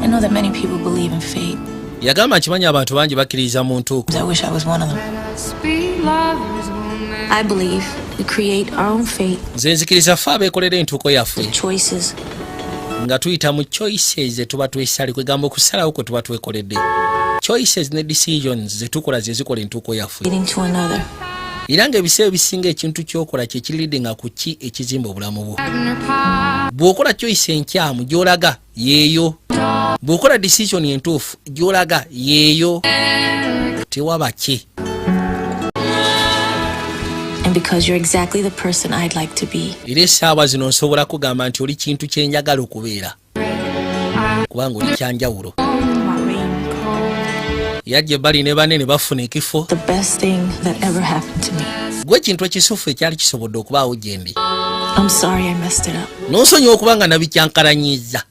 I know that many people believe in fate. Yagamba, nkimanyi abantu bangi bakkiririza mu ntuuko. I wish I was one of them. I believe we create our own fate, Nze nzikiriza ffe abeekolera entuuko yaffe choices. nga tuyita mu choices ze tuba twesale, kwegamba okusalawo kwe tuba twekoledde. Choices ne decisions zetukola ze zikola entuuko yaffe. Leading to another. Era ng'ebiseera ebisinga ekintu kyokola kyekiriridde ku ki ekizimba obulamu bwo. Bw'okola choice enkyamu, gy'olaga yeeyo. Bw'okola decision entuufu, gy'olaga yeeyo. Tewaba ki. And because you're exactly the person I'd like to be. Era essaawa zino nsobola kugamba nti oli kintu kyenjagala okubeera, kubanga oli kyanjawulo. Yajja ebbali ne banne ne bafuna ekifo. The best thing that ever happened to me. Gwe kintu ekisufu ekyali kisobodde okubaawo gye ndi. I'm sorry I messed it up. Nonsonyiwa okuba nga nabikyankalanyiza.